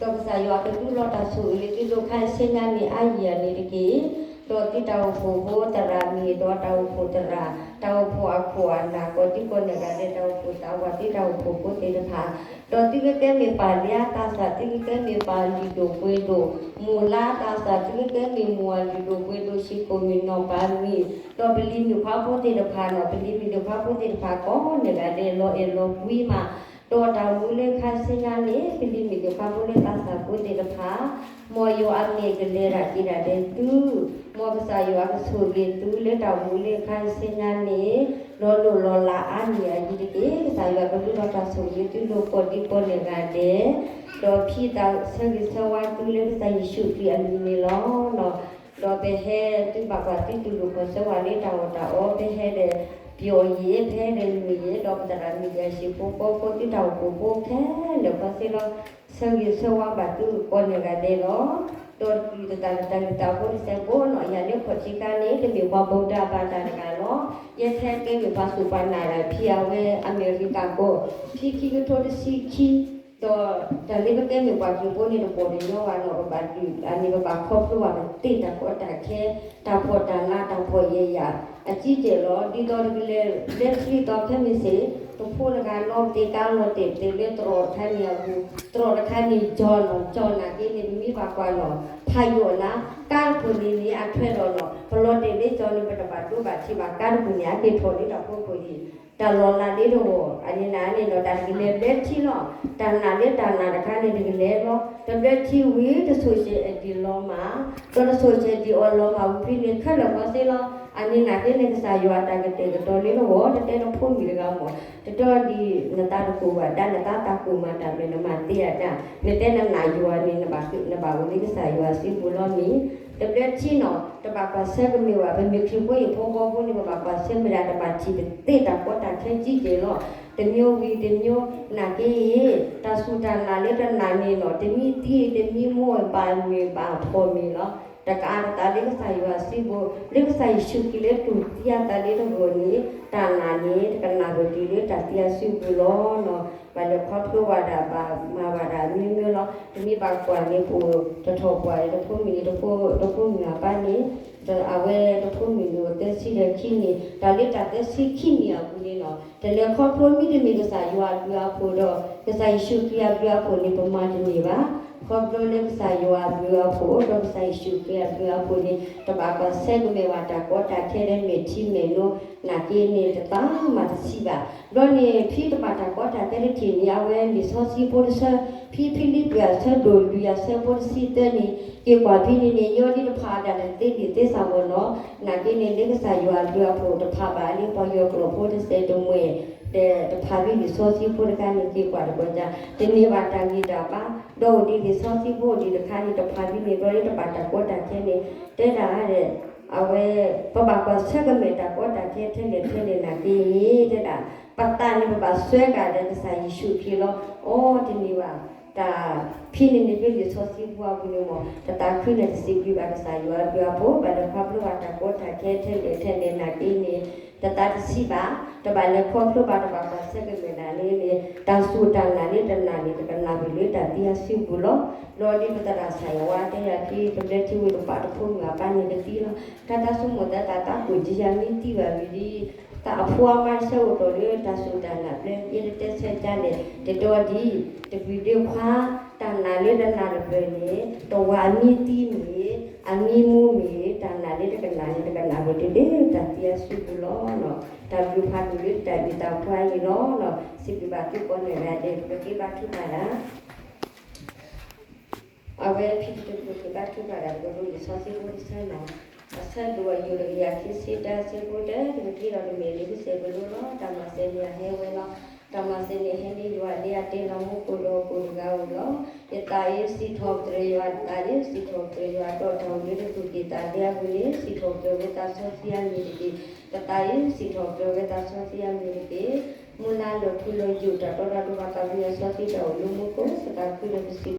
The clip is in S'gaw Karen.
ဒီးကစၢ်ယွၤကဒုးလီၤတၢ်ဆိၣ်ဂ့ၤလၢသုလိၤခါဆ့ညါန့ၣ်အါယံာ်အန့ၣ်တက့ၢ်. ဒီးသုတၢ်အိၣ်ဖှိၣ်ဖိသရၣ်မ့ၢ်ဒီးတၢ်အိၣ်ဖှိၣ်သရၣ် တၢ်အိၣ်ဖှိၣ်အခိၣ်အနၢ် ကိးဒံကိးနဂၤဒဲး တၢ်အိၣ်ဖှိၣ်သးဝး သုတၢ်အိၣ်ဖှိၣ်ဖိသ့ၣ်တဖၣ် ဒီးသုကကဲမ့ၢ်ပၢ်လၢအသးစၢ် သုကကဲမ့ၢ်ပၢ်လုၢ်ဒိၣ်ပှ့ၤဒိၣ်, မိၢ်လၢအသးစၢ် သုကကဲမ့ၢ်မိၢ်အလုၢ်ဒိၣ်ပှ့ၤဒိၣ် ဆံးကိၣ်မ့ၢ်နီၢ်ပၤမ့ၢ်, ဒီးပလံၤမုၣ်ခွါဖိသ့ၣ်တဖၣ်နီၤ ပလံၤမုၣ်ခွါဖိသ့ၣ်တဖၣ်ကိးနဂၤဒဲး လီၤအဲၣ်လီၤကွံမး, ဒီးတၢ်အိၣ်မူလၢခါဆ့ညါန့ၣ် ပလံၤမုၣ်ခွါဖိလၢသးစၢ်ဖိသ့ၣ်တဖၣ် မ်ယွၤအမဲာ်ကလဲၤတၢ်က့ၤဒၣ်ဒဲးသု, မ်ကစၢ်ယွၤကဆိၣ်ဂ့ၤသုလၢတၢ်အိၣ်မူလၢခါဆ့ညါန့ၣ် လီၤလိၢ်လီၤလးအါန့ၢ်အယံၤတက့ၢ်. ကစၢ်ယွၤကဒုးလီၤတၢ်ဆိၣ်ဂ့ၤသုလိၤကိးဒံကိးနဂၤဒဲး, ဒီးဖံသးဆၢဂ့ၤဆၢဝါသုလၢကစၢ်ယ့ၣ်ၡူးခရံာ်အမံၤန့ၣ်လီၤ. ဒီးပဟဲသုဘၣ်ကွၢ်သုတူၢ်လိာ်ခီၣ်ဆၢဝဲလၢတၢ်အီၣ်တၢ်အီ ပဟဲဒီးပယီၤယံၤ ပဟဲဒီးမုၢ်ယံၤ ဒီးပသရၣ်မုၣ်ယံၤ အဟံၣ်ဖိဃီဖိ သုတၢ်အိၣ်ဖှိၣ်ဖိခဲလၢာ်ခီသ့လီၤ. ဆၢဂ့ၤဆၢဝါဘၣ်သုကိးနဂၤဒဲးလီၤ. ဒီးတကလုာ်တသးလၢတၢ်လုၢ်တၢ်ပှ့ၤတစဲးဖိနီၤ ယၤလၢခီၣ်ထံးခါန့ၣ် တမ့ၢ်ပှၤဘိးတၢ်ဘါတၢ်တဂၤလီၤ. ယဲထဲကဲမ့ၢ်ပှၤသူၣ်ပှၤနၢ်ဒၣ် ဖံအဝဲအမဲရကၤကီၢ် ဖံခံကထိတဆံခံ ဒီးတၢ်လၢပကဲမ့ၢ်ပှၤခရံာ်ဖိန့ၣ် တဘီၣ်တညီဘၣ်နီၤ ပဘၣ်ဒုးအန့ၣ် ပဘၣ်ခီဖျိဘၣ်ပသ့ၣ်တၢ်ကီတၢ်ခဲ တၢ်ဖှီၣ်တၢ်နး တၢ်ဖှီၣ်ယဲၢ်ယၤ အကံကဲၢ်လီၤ. ဒ်သိးတကလဲၤ လဲၤထံလံၤသီခဲမုၢ်ဆ့ၣ် တဖိတဂၤနီၤ ပသ့ၣ်ကါလီၤတဲာ်တဲာ်လၢတြီၢ်တခါန့ၣ်အပူၤ တြီၢ်တခါန့ၣ် ကၠီၤနီၤ ကၠီၤနာ်က့န့ၣ် ပမ့ၢ်ဘၣ်ကွၢ်နီၤ ဖးယိာ်နၤ ကါတခိၣ်န့ၣ်န့ၣ် အထွဲဒီးနီၤ ပလီၤတဲာ်လၢကၠီၤန့ၣ် ပတဘၣ်ဒိဘၣ်ထံးဘၣ် ကါတခိၣ်န့ၣ် အက့ၤထီၣ်လၢတၢ်ဖိခိၣ်အံၤ တၢ်လီၤလးလၢတဂီၢ် အန့ၣ်နာ်န့ၣ်ဒီး တၢ်တကလဲၤဘျၢထံလီၤ. တၢ်နာ်လၢတၢ်နာ်တခါန့ၣ် တကလဲၤလီၤ. တဘျၢထံဝံၤ တဆိၣ်ဆဲးအဒံးလီၤမၢ်, ဒီးတဆိၣ်ဆဲးဒံးအီၤလီၤမၢ်ဝံၤဖဲန့ၣ် ခဲလၢာ်ခီသ့လီၤ. အန့ၣ်နာ်က့န့ၣ် ကစၢ်ယွၤအတၢ်ကတဲာ်ကတီၤလၢတဂီၢ် တတဲတဖိမုၣ်တဂၤမၢ်, တတီဒ်နသးတကိၢ်ဘၣ်ဒၣ် နသးသးကိၢ်မၤတၢ်ဘျၢ နမၤသ့အတၢ်, နတဲနနာ်ယွၤန့ၣ် နဘၣ်အိၣ်လၢကစၢ်ယွၤစုပူၤလီၤန့ၣ် တဘျၢထံနီၤ တဘၣ်ကွၢ်ဆၢကမ့ၢ်ဘၣ် ပမ့ၢ်ခရံာ်ဖိအံၤဖိဃီဖိန့ၣ် ပဘၣ်ကွၢ်ဆၢမ့ၢ်ဒၣ် တဘၣ်ထံၣ်ပသ့တၢ်ကီတၢ်ခဲကံကဲၢ်လီၤ. တမျိုးဝံၤတမျိုး နာ်က့အံၤ တၢ်စူၢ်တၢ်နာ်လၢတနာ်န့ၣ်နီၤ တမ့ၢ်သံတမ့ၢ်မိၢ်ဘၣ်မုာ်ဘၣ်ဖှီၣ်မ့ၢ်လီၤ. တကးအသးလၢကစၢ်ယွၤစုပူၤ လၢကစၢ်ယ့ၣ်ၡူးခရံာ်လၢတူၢ်သံအသးလၢတဂီၢ်န့ၣ် တၢ်နာ်န့ၣ် တကနၣ်ပတုၤလၢတၢ်သံအစုပူၤလီၤနီၤ. ဘၣ်လဲၤခီဖျိဘၣ်ဒၣ် ဘၣ်မၤဘၣ်ဒၣ်အမျိုးမျိုးလီၤ. တမ့ၢ်ဘၣ်ကွၢ်န့ၣ် ပအိၣ်တထီၣ်ပှၤ တဖိမုၣ်န့ၣ် တဖိမုၣ်အပၢ်န့ၣ် အဝဲတဖိမုၣ်န့ၣ်အိၣ်သၢဆံဒီးခံနံၣ် တၢ်လၢတၢ်သၢဆံခံနံၣ်အပူၤန့ၣ်နီၤ တလဲၤခီဖျိမ့တမ့ၢ်ကစၢ်ယွၤအဘျုးအဖှိၣ်ဒီး ကစၢ်ယ့ၣ်ၡူးခရံာ်အဘျုးအဖှိၣ်န့ၣ် ပမၤတန့ၢ်ဘၣ်. ခီဖျိလၢကစၢ်ယွၤအဘျုးအဖှိၣ် ဒီးကစၢ်ယ့ၣ်ၡူးခရံာ်အဘျုးအဖှိၣ်န့ၣ် တဘၣ်ကွၢ်ဆၢကမ့ၢ်ဘၣ်တၢ်ကီတၢ်ခဲလၢမဲာ်ထံမဲာ်နိ နာ်က့န့ၣ် တသးမၤတဆံးဘၣ်. ဘျီန့ၣ် ဖံတဘၣ်တၢ်ကီတၢ်ခဲတထံၣ်န့ၣ် အဝဲလံာ်စီဆှံဖိတဆၢ ဖံဖံလံးပံၤအဆၢဒိၣ်လွံၢ်အဆၢဖိတဆံသၢန့ၣ် က့ၤကွၢ်ဖဲန့ၣ်န့ၣ် ယိဒ်တဖးဒၣ်လၢသ့ဒံးသ့စၢ်ဘီၢ်နီၤ နာ်က့န့ၣ် လၢကစၢ်ယွၤအဘျုးအဖှိၣ်တဖးဘၣ်လၢပှၤယီၤကျိာ်ဖိတစဲးတမှဲၤ ဒီးတဖးဖဲလံာ်စီဆှံဖိတခါန့ၣ် က့ၤကွၢ်တဘျီညါ တန့ၢ်ဘၣ်တၢ်ဂံၢ်တၢ်ဘါ ဒီးအိၣ်ဒံးလံာ်စီဆှံဖိအိၣ်ဒံးတခါန့ၣ် တဖးဖဲန့ၣ် ဘျီလၢတဘၣ်တၢ်ကီတၢ်ခဲန့ၣ် တဲဒၣ်ဒဲး အဝဲ ပဘၣ်ကွၢ်ဆၢကမ့ၢ်တၢ်ကီတၢ်ခဲထဲလဲၣ်ထဲလဲၣ်နာ်က့န့ၣ် တဲဒၣ် ပသးန့ၣ် ပဘၣ်ဆှၢကဒီးကစၢ်ယ့ၣ်ၡူးခရံာ်လီၤ. အိ တန့ၢ်ဘၣ် တၢ်ဖဲန့ၣ်န့ၣ် ဖဲလံာ်စီဆှံဖိအပူၤန့ၣ်မ့ၢ် တသးခုန့ၣ်တစံးဘျုးဘၣ်ကစၢ်ယွၤအဘျုးအဖှိၣ် ဘၣ်လဲၤခီဖျိဘၣ်တၢ်ကီတၢ်ခဲထဲလဲၣ်ထဲလဲၣ်နာ်က့န့ၣ် တသးတဆံးဘၣ် တဘၣ်လဲၤခီဖျိဘၣ် တဘၣ်ကွၢ်ဆၢကမ့ၢ်ဒၣ်လၢန့ၣ် တၢ်စူၢ်တၢ်နာ်လၢတနာ်န့ၣ် တကနၣ်ပတုၤလၢတၢ်သံအစုပူၤလီၤ. ဘျီဒ်ပသရၣ်စၢ်ယွၤတဲယၤဖဲ တဘျၢထံဝံၤတပာ်တဖိမုၣ်အပၢ်န့ၣ်ကသံလီၤ. တၢ်တၢ်ဆိကမိၣ်သးသးသးကိၣ်ကယၤမ့ၢ်သံဘၣ်ဝံၤဒ် တၢ်အဖိအမါတဆၢအိၣ်ထီၣ်လၢတၢ်စူၢ်တၢ်နာ်ဘျၢ ယဲတတဲဆၢကါလဲၣ် တတီဒ် တပျုၤဒ့ခွါ တၢ်နာ်လၢတနာ်တပၢၢ်န့ၣ် တဝၤအမံသံမ့ၢ် အမံမူမ့ၢ် တၢ်နာ်လၢတကနၣ်န့ၣ် တကနၣ်ပတုၤလၢတၢ်သံအစုပူၤလီၤ. တၢ်ဘျုးဖးဒိၣ်လၢတၢ်ဘျုးတၢ်ဖှိၣ်အံၤလီၤ. စံးဘျုးဘၣ်သုကိးနဂၤဒဲး ပက့ၤဘါထုကဖၣ်တၢ် အဝဲဖံတံတူးခိၣ်က့ၤဘါထုကဖၣ်တၢ် တကဒိးလံာ်စီဆှံဖိတဆၢနီၤ အဆၢဒိၣ်အယိာ်တကယၤခံဆံတၢ အဆၢဖိတၢ တကထံၣ်ဒီးတမ့ၢ်လၢကစဲးကလိလီၤ. တၢ်မၤစၢၤန့ၣ်အဟဲဝဲလီၤ. တၢ်မၤစၢၤန့ၣ်ဟဲလၢယွၤလၢအတဲလီၤမူခိၣ်ဒီးဟီၣ်ခိၣ်တဂၤဧိၤလီၤ. ယသးဧၢ စံးထီၣ်ပတြၢၤယွၤ, ယသးဧၢ စံးထီၣ်ပတြၢၤယွၤ, ဒီးတၢ်အိၣ်လၢတသူၣ်ကံၢ်သးလဲအပူၤန့ၣ် စံးထီၣ်ပတြၢၤဝဲသးစီဆှံအမံၤတက့ၢ်. ယသးဧၢ စံးထီၣ်ပတြၢၤဝဲသးစီဆှံအမံၤတက့ၢ်. မုၢ်လၢ်လၢာ်ထူလၢာ်ယိာ် တၢ်တီတၢ်လိၤ ပှၤသးဝံၣ်အစီဆှံတၢ်အိၣ်လၢမူခိၣ် ပသးခုဒီးပစံး